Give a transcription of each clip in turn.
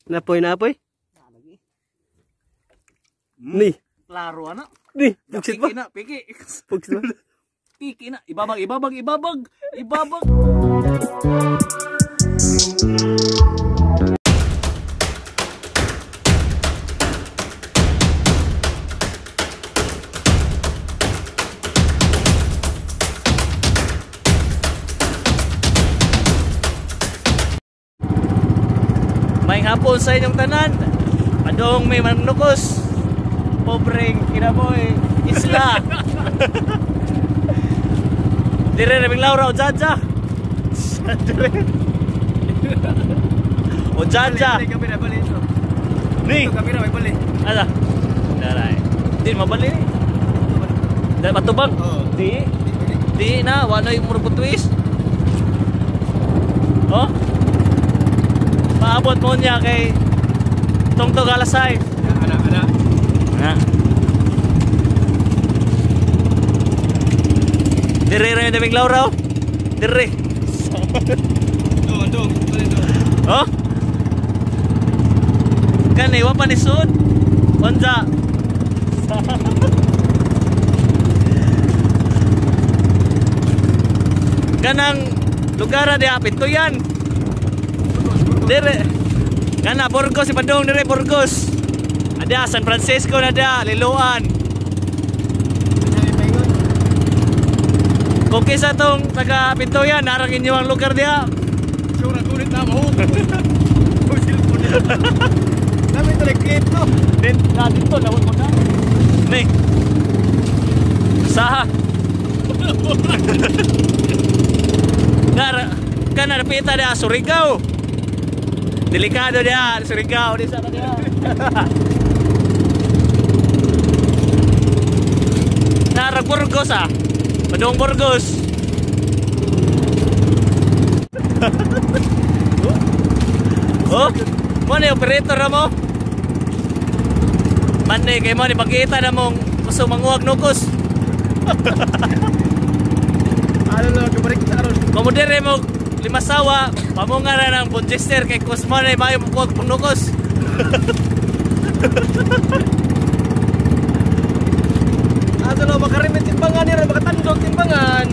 Napoy napoy. Ni. Klaro ana. Ni, pugsit ba? Piki na, piki. Pugsit ba? Piki na. Ibabag, ibabag, ibabag. Ibabag. May hapon sa inyong tanan. Padong may mangnukos. Pobreng kinaboy isla. Dire na Laura o Jaja. Dire. O Jaja. Kamera bali ito. Ni. Kamera may bali. Ala. Daray. Di mabali ni. Dai patubang. Di. Di na wala yung murag twist. Oh. Paabot mo niya kay Tungtong Alasay. Ana ana. Ha. Dire ra yung daming Laura. Oh. Dire. Do do do. Oh. Kani wa pa ni sud. Unsa? Kanang lugar diha Pintuyan. Dire. Kana Burgos si Padong dire Burgos. Ada San Francisco na da, Liloan. Kung kisa tong taga Pintuyan, narang inyo ang lugar diha. Sure kulit na mo. Cellphone. Namin to clip to. Din na dito lawon mo na. Ni. Saha. Nara kana napita dia Surigao. Delikado dia Surigao di sana dia. Nara Burgos ah. Padong Burgos. Oh, mo ni operator ra mo. Mane kay mo ni pagkita na mong gusto manguwag nukos. Ano lang kabalik sa aron. Komodere mo limasawa, pamunga na ng Bonchester kay Cosmo na mayo mukuwag pang nukos. Ano lang makarimit timbangan ni makatandog timbangan.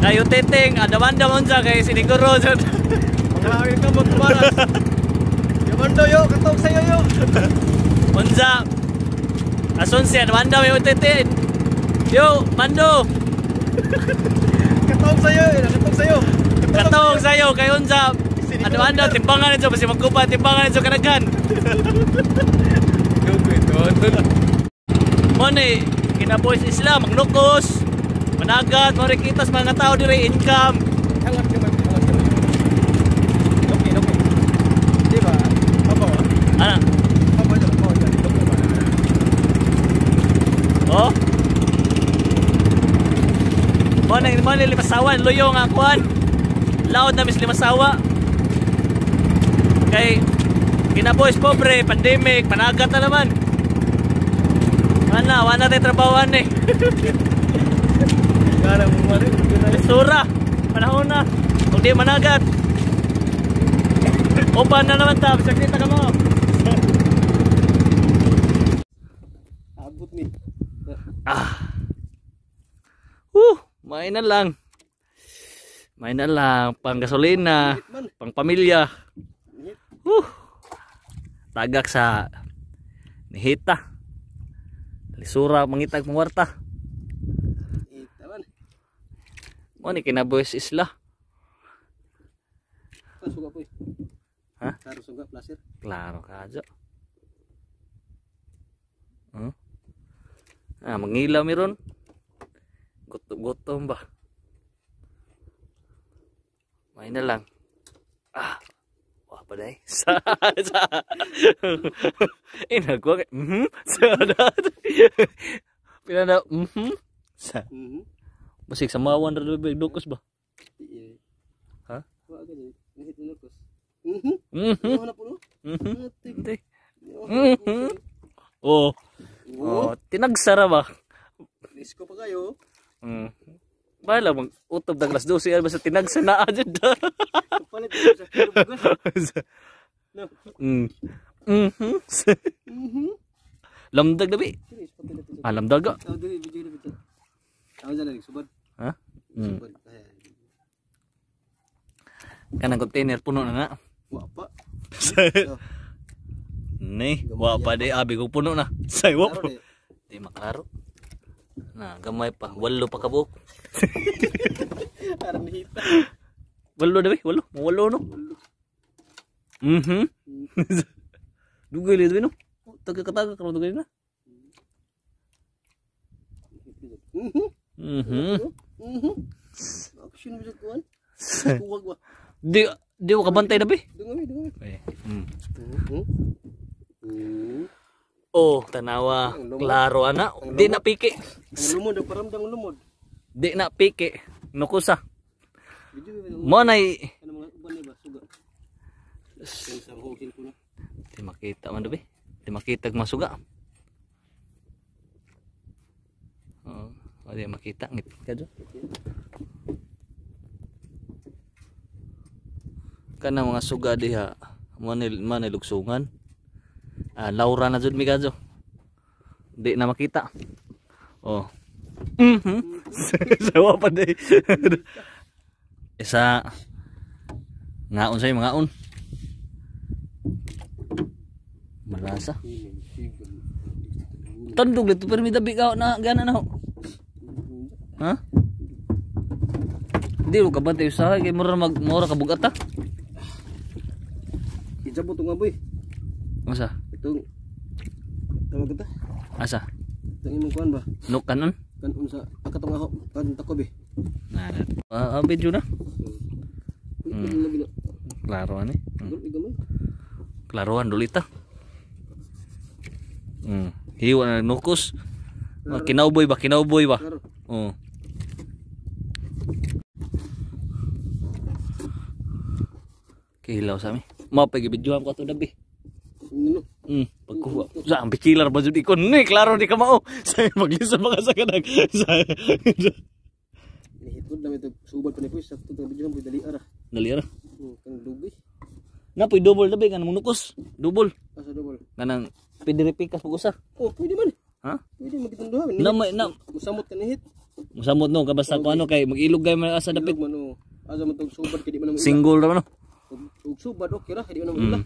Ayo teteng, adamanda mo unsa kay siniguro jud. Mangalawin ka mo tumaras. Yamando yo, katong sayo yo. Unsa? Ason siya, adamanda may teteng. Yo, mando. Katong sayo, katong sayo. Katong sayo kay unsa? Adamanda timbangan nito basi magkupa timbangan nito kadaghan. Mo ni kinabuhi sa isla magnukos, managat, mo kitas mga tao dire income. Hangat ka man, hangat ka man. Okay, okay. Di ba? Apo. Ana. Apo do, apo do. Oh. Mo ni limasawan luyo nga kuan. Laod na mis limasawa. Kay kinabuhi pobre, pandemic, panagat na naman. Ana, wala tayo trabahoan eh. Gara mo man. Sura, panahon na. Kung di managat. Uban na naman ta, bisag ka mo. Abot ni. Ah. May na lang. May na lang pang gasolina, pang pamilya. Tagak sa nihita. Lisura mangitag mangwarta. Mo ni kinabuhi sa isla. Suga po. Ha? Klaro suga placer. Klaro kajo. Huh? Ah, mangilaw meron. Gutom-gutom ba? May na lang. Ah. Wah pa day. Sa sa. Inagwa kay. Sa Pila na Sa. Basig samawan ra big dukos ba? Ha? Wa gani. Nihit nukos. Ano po no? Hindi. Oh. Oh, tinagsara ba? Risko pa kayo. Bala mag utob dag alas 12 ba sa tinagsa na jud. Palit sa kilo bugas. No. Mhm. Lamdag na bi. Ah, lamdag. Oh, dili video dili. Ako dyan subad. Ha? Subad. Kanang container puno na na. Wa pa. Ni, wa pa di abi ko puno na. Say wa pa. Di maklaro. Na, gamay pa, 8 pa kabuok. Aran hita. 8 na bi, 8. 8 no. Mhm. Dugay lito no. Taga-kataga karon dugay na. Mhm. Mhm. Mhm. Action mo kuan. Kuwag ba. Di di ka bantay na bi. Dungami, dungami. Eh. Mhm. Oh, tanawa. Klaro ana. Di na piki. Ang lumod, ang paramdam ang lumod. Di na piki. Nukusa. Mo nay ano mga uban ni ba suga. Di makita man dobi. Di makita masuga. Oh, di makita ngit ka do. Kana mga suga diha mo ni lugsungan. Ah, Laura na jud mi kadyo. Di na makita. Oh. Mhm. Sawa pa day. Isa ngaon sa'yo, ngaon. Malasa. Tandog dito pero may dabi ka na gana na ho. Ha? Di mo kabantay usahay kay mura mag mura ka bugat ta. Ijabot nga boy. Asa? Itong tawag kita. Asa? Itong imong kuan ba? Nuk kanon? Kanon sa akatong ako, kanon takob eh. Na. Video na. Hmm. Klaro ani. Klaroan dulita. Hiwa na nukos. Kinauboy ba? Kinauboy ba? Oh. Kihilaw sa mi. Mapagibidyohan ko ato dabi. Pagkuha. Sa ang bikilar ba jud ikon ni klaro di ka mao. Sa maglisa ba ka sa kanag. Sa Nihitod na ito subad pa ni po sakto tong bidyohan po dali ara. Dali ara. Kang dugay. Na po'y double dabi kanang munukos. Double. Asa double? Kanang pwede repikas pag usa. Oh, pwede man. Ha? Pwede magitong duha. Na may na musamot ka nihit. Musamot no ka basta ko ano kay mag-ilog gay man asa dapit. Man oh. Asa man tong subad kay di man mo. Single ra man no. Ug subad okay ra, di man mo ila.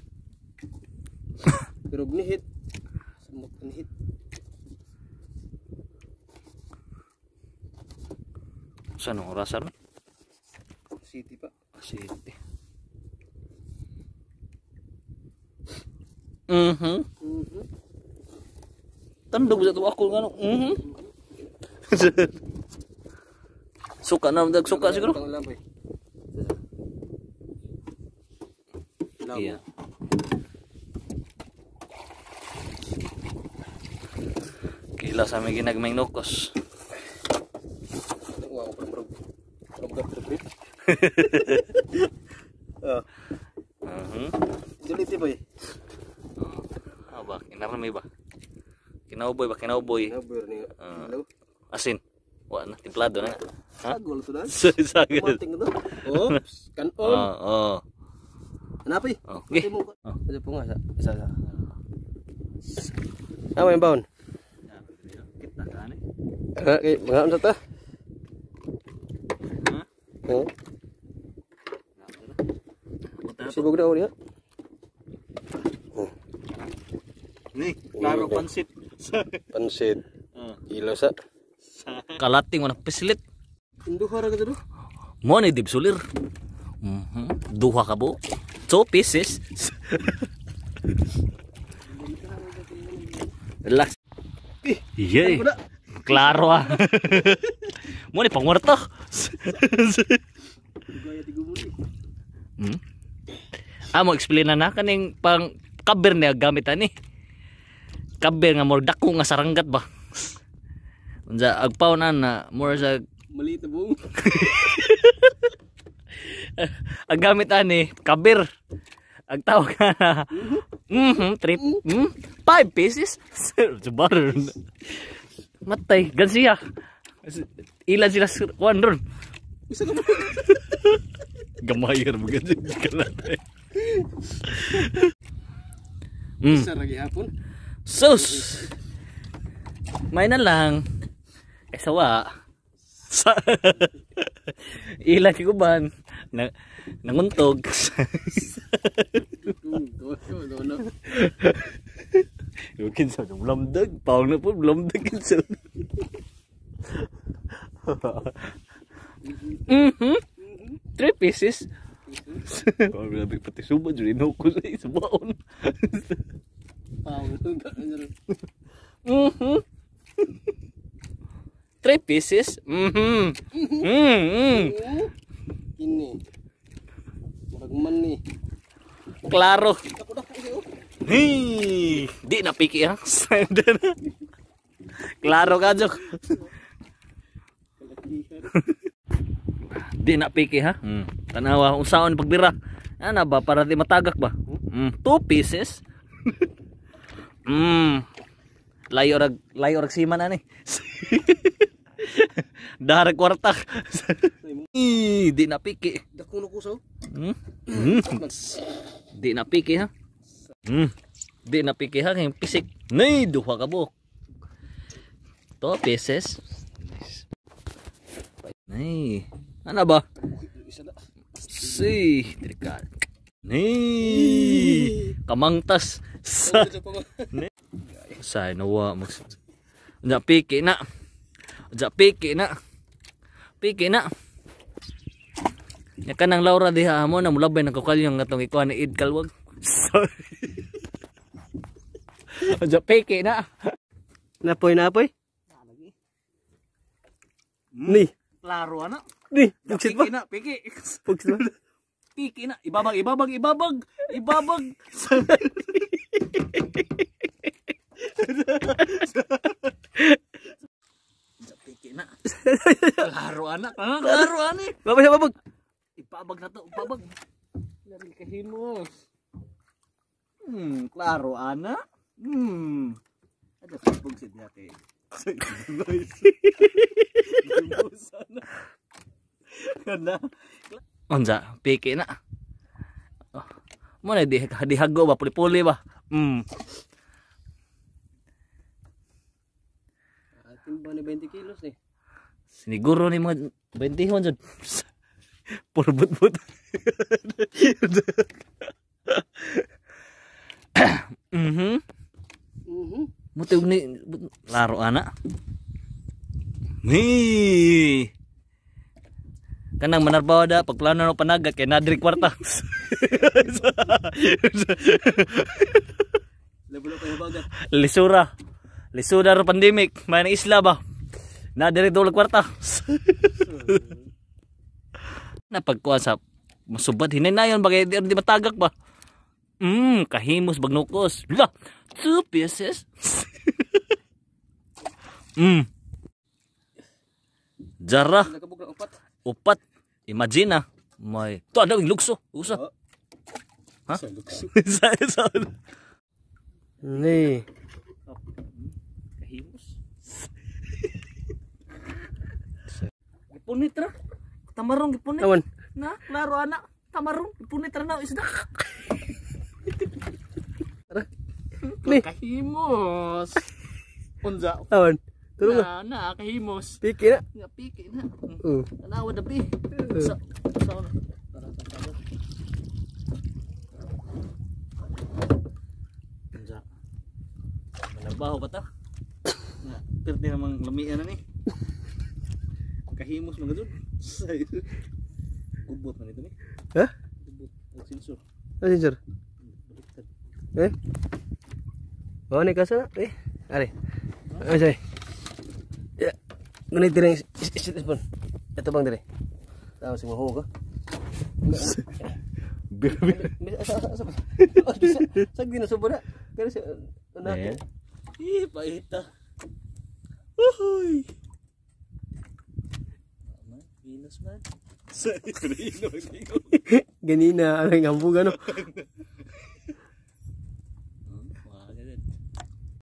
Pero nihit samot ka nihit. Sa anong oras ron? City pa. City. Mhm. Mhm. Tandog sa tuwa ako ngano. Mhm. Suka na dag suka siguro. Iya. Kila sa may ginagmay nukos. Wow, parang trip. Mhm. Dili boy. Ah ba, kinarami ba? Kinauboy ba, kinauboy. Kinauboy ni. Asin. Wa na timplado na. Ha? Sagol to dan. Sagol. Oops, kanon. Oo. Hanapin. Okay. Oh. Ano po nga sa isa. Ah, may baon. Kita ka ani. Ah, kay mga unsa ta? Ha? Oh. Sibog na ulit. Oh. Ni, klaro pansit. Pansit. Ilo sa. Kalating wana pislit. Duha ra ka do. Mo ni dibsulir. Duha ka bo. 2 pieces. Relax. Yeah. Klaro ah. Mo ni pangwarta. Ah, mo explain na kaning pang cover niya gamit ani. Cover nga more dako nga saranggat ba. Unsa agpaw na na more sa maliit na buong. Ang gamit ani cover. Ang tawag na trip. 5 pieces. Subar. Matay gansiya. Ilan sila kuan ron. Isa ka ba? Gamayer mo ganyan kalatay. Isa ra gihapon. Sus. May na lang. Kaysa wa. Sa ila kiguban na nanguntog. Kinsa lamdag, pawag na po lamdag kinsa. Mhm. 3 pieces. Grabe pati suba jud ko sa subaon. Pawag. Mhm. 3 pieces. Mhm. Mhm. Kini. Murag man ni. Klaro. Hey, di na piki ha. Klaro ka jok. Di na piki ha. Tanawa unsaon pagbira. Ana ba para di matagak ba? 2 pieces. Layo rag siman ani. Darag kwarta. Di na piki. Dako na kusaw. Di na piki ha. Di na piki ha kay pisik. Nay duha ka buok. 2 pieces. Nay. Ana ba? Si, delikado. Nay. Kamangtas. Sa Say nawa mag. Unja piki na. Unja piki na. Piki na. Nya kanang Laura diha mo na mulabay nang kukalyong ngatong ikuan ni Id Kalwag. Sorry. Unja piki na. Napoy napoy. Ni. Klaro ana. Ni, pugsit ba? Piki na, piki. Pugsit ba? Piki na. Ibabag, ibabag, ibabag. Ibabag. Piki na. Klaro ana. Klaro ani. Babag sa babag. Ibabag na to, ibabag. Lari kahimos. Klaro ana. Ada pugsit niya kay. Unsa, piki na. Oh, mo na di hago ba, puli-puli ba. Timba ni 20 kilos ni. Siniguro ni mga 20 jud. Puro but-but. Mhm. Mhm. Mutug ni laro ana. Ni. Kanang manarbawa da pagplano no panagat kay nadri kwarta. Level up kayo bagat. Lisura. Lisura ro pandemic, may nang isla ba. Nadri dol kwarta. Napagkuha sa masubad hinay-nayon bagay di matagak ba. Kahimos bagnukos. La, 2 pieces. Jara. Upat. Imagine ah. May to daw lukso. Usa. Ha? Lukso. Sa. Ni. Kahimos. Gipunit ra. Tamarong gipunit. Awan. Na, klaro ana. Tamarong gipunit ra na isda. Tara. Ni. Kahimos. Unsa? Awan. Tulong na. Na, kahimos. Piki na. Nga piki na. Tanawa na bi. Sa na. Tara tara. Unsa? Malabaho pa ta. Nga, pirti namang lamian na ni. Kahimos mga jud. Gubot man ito ni. Ha? Gubot. Ang sensor. Ang sensor. Baliktad. Eh? Oh, ni kasa na. Eh, are. Ay, say. Ya. Ngunit dire spoon. Ito bang dire? Tama si mo ka. Asa asa. Sag di na subo na. Pero si una. Ih, paita. Uy. Man, minus man. Sa Ganina, ano yung ambog ano?